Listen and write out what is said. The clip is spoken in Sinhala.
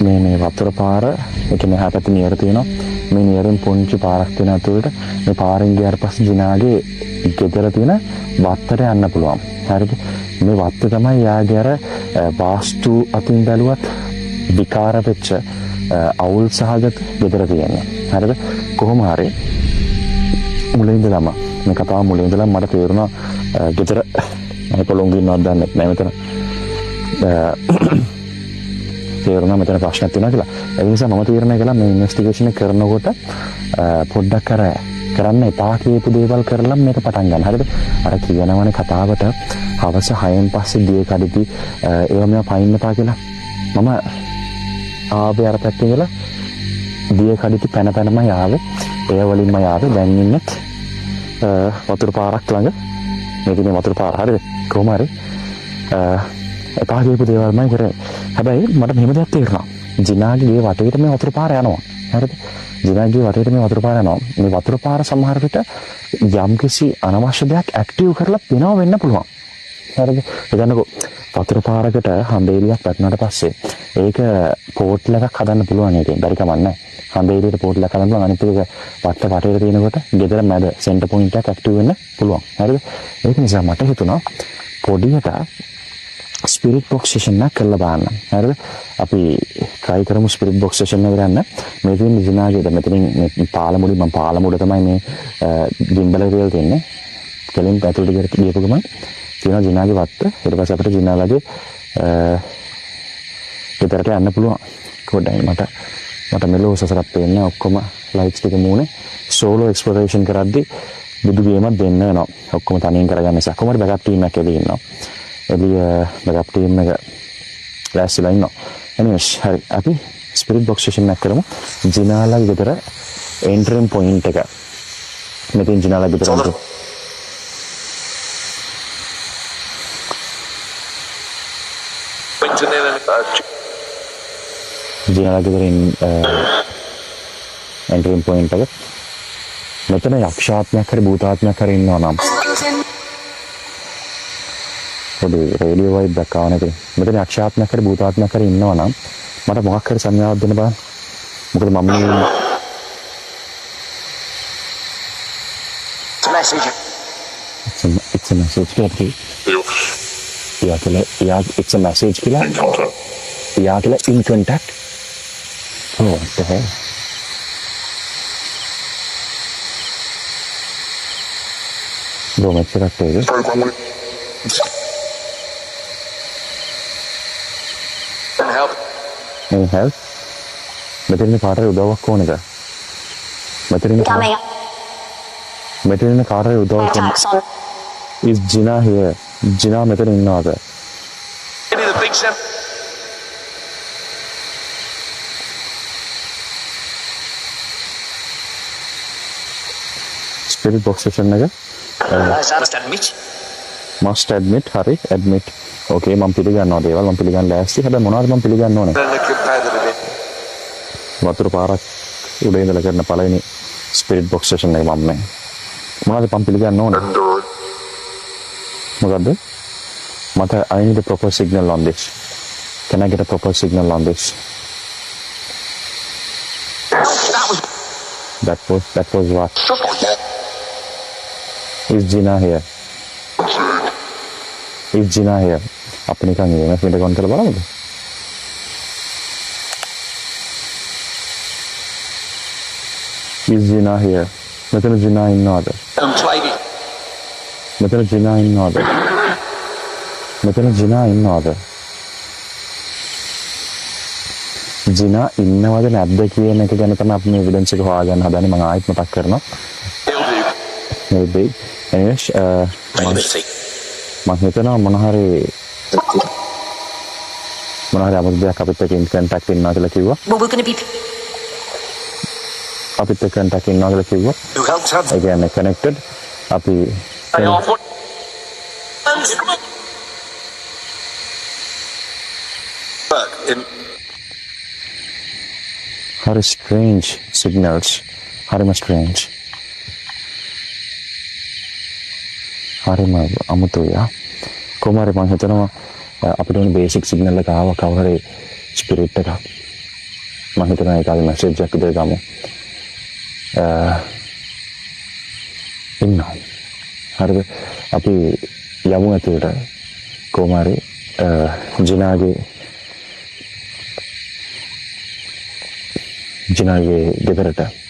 මේ මේ වතුර පාර, ඒ කියන්නේ එහා පැත්තේ නියර තියෙනවා. මේ නියරෙන් පුංචි පාරක් තියෙන ඇතුළට මේ පාරෙන් ගියාට පස්සේ ජිනාගේ ගෙදර තියෙන වත්තට යන්න පුළුවන්. හරිද? මේ වත්ත තමයි යාගේ අර වාස්තු අතින් බැලුවත් විකාර වෙච්ච අවුල් සහගත ගෙදර තියෙන්නේ. හරිද? කොහොම හරි මුලින් ඉඳලම මේ කතාව මුලින් ඉඳලම මට තේරුණා ගෙදර මම කොළොංගු ඉන්නවද දන්නේ නැහැ මෙතන. තේරුණා මෙතන ප්‍රශ්නයක් තියෙනවා කියලා. ඒ නිසා මම තීරණය කළා මේ ඉන්වෙස්ටිගේෂන් එක කරනකොට පොඩ්ඩක් අර කරන්න එපා කියපු දේවල් කරලා මේක පටන් ගන්න. හරිද? අර කියනවනේ කතාවට හවස 6න් පස්සේ දිය කඩිති ඒවා මේවා පයින්න එපා කියලා. මම ආවේ අර පැත්තේ ඉඳලා දිය කඩිති පැන පැනමයි ආවේ. ඒ වලින්මයි ආවේ. දැන් ඉන්නෙත් වතුර පාරක් ළඟ. මේ තියෙන වතුර පාර. හරිද? කොහොම හරි එපා කියපු දේවල්මයි කරේ. හැබැයි මට මෙහෙම දෙයක් තේරුණා. ජිනාගේ ගේ වටේට මේ වතුර පාර යනවා. හරිද? ජිනාගේ වටේට මේ වතුර පාර යනවා. මේ වතුර පාර සමහර විට යම්කිසි අනවශ්‍ය දෙයක් ඇක්ටිව් කරලා පිනව වෙන්න පුළුවන්. හරිද? හිතන්නකෝ වතුර පාරකට හඳේලියක් වැටුණාට පස්සේ ඒක පෝට්ල් එකක් හදන්න පුළුවන් ඒකෙන්. බැරි කමක් නැහැ. හඳේලියට පෝට්ල් එකක් හදන්න පුළුවන්. අනිත් එක වත්ත වටේට තියෙනකොට ගෙදර මැද සෙන්ටර් පොයින්ට් එකක් ඇක්ටිව් වෙන්න පුළුවන්. හරිද? ඒක නිසා මට හිතුණා පොඩියට ස්පිරිට් බොක්ස් සෙෂන් එකක් කරලා බලන්න. හරිද? අපි try කරමු ස්පිරිට් බොක්ස් සෙෂන් එක කරන්න. මේ තියෙන ජිනාගේ දැන් මෙතනින් මේ පාලම උඩින් මම පාලම උඩ තමයි මේ ගිම්බල කියලා තියෙන්නේ. කෙලින් ඇතුළට ගියපු ගමන් තියෙනවා ජිනාගේ වත්ත. ඊට පස්සේ අපිට ජිනාලගේ ගෙදරට යන්න පුළුවන්. කොඩයි මට මෙලෝ සසරක් පේන්නේ ඔක්කොම ලයිට්ස් ටික මූණේ. සෝලෝ එක්ස්ප්ලොරේෂන් කරද්දි බුදු ගේමක් දෙන්න වෙනවා. ඔක්කොම තනියෙන් කරගන්න නිසා. කොහොමද බෑකප් ටීම් එකක් එළිය ඉන්නවා. එළිය බෑකප් ටීම් එක ලෑස්තිලා ඉන්නවා. එනිවේස් හරි අපි ස්පිරිට් බොක්ස් සෙෂන් එකක් කරමු. ජිනාලගේ ගෙදර එන්ටරින් පොයින්ට් එක. මෙතෙන් ජිනාලගේ ගෙදර එන්ටර්. ජිනාලගේ ගෙදර එන්ටරින් පොයින්ට් එක. මෙතන යක්ෂාත්මයක් හරි භූතාත්මයක් හරි ඉන්නවා නම් පොඩි රේඩියෝ වයිබ් එකක් ආව නේද? මෙතන යක්ෂාත්මයක් හරි භූතාත්මයක් හරි ඉන්නවා නම් මට මොකක් හරි සංඥාවක් දෙන්න බලන්න. මොකද මම මේ It's a message කියලා. යා කියලා යා it's a message කියලා. යා කියලා in contact. Oh, what the hell? Bro, මෙච්චරක් ඒක. Any help? මෙතන ඉන්න කාට හරි උදව්වක් ඕනේද? මෙතන ඉන්න කාට හරි උදව්වක් ඕන. Is Gina here? Gina මෙතන ඉන්නවද? Spirit box session එක must admit හරි admit. ඕකේ මම පිළිගන්නවා දේවල් මම පිළිගන්න ලෑස්ති. හැබැයි මොනවද මම පිළිගන්න ඕනේ? වතුර පාරක් උඩ ඉඳලා කරන පළවෙනි ස්පිරිට් බොක්ස් සෙෂන් එක මම මේ. මොනවද මම පිළිගන්න ඕනේ? මොකද්ද? මට I need a proper signal on this. Can I get a proper signal on this? That was what? Is Gina here? Is Gina here? අපි නිකන් EMF meter on කරලා බලමුද? Is Gina here? මෙතන Gina ඉන්නවද? මෙතන Gina ඉන්නවද? මෙතන Gina ඉන්නවද? Gina ඉන්නවද නැද්ද කියන එක ගැන තමයි අපි මේ එවිඩන්ස් එක හොයාගන්න හදන්නේ. මම ආයෙත් මතක් කරනවා. Maybe. Anyways, මං හිතනවා මොන හරි අමුතු දෙයක් අපිත් එක්ක ඉන් කන්ටැක්ට් ඉන්නවා කියලා කිව්වා. අපිත් එක්ක කන්ටැක්ට් ඉන්නවා කියලා කිව්වා. ඒ කියන්නේ කනෙක්ටඩ්. අපි හරි ස්ට්‍රේන්ජ් සිග්නල්ස්. හරිම ස්ට්‍රේන්ජ්. හරිම අමුතුයි. කොහොම හරි මං හිතනවා අපිට ඕන බේසික් සිග්නල් එක ආවා කවුරු හරි ස්පිරිට් එකක්. මම හිතනවා ඒක අපි මැසේජ් එකක් විදිහට ගමු. ඉන්නවා. හරිද? අපි යමු ඇතුළට. කොහොම හරි ජිනාගේ ජිනාගේ ගෙදරට.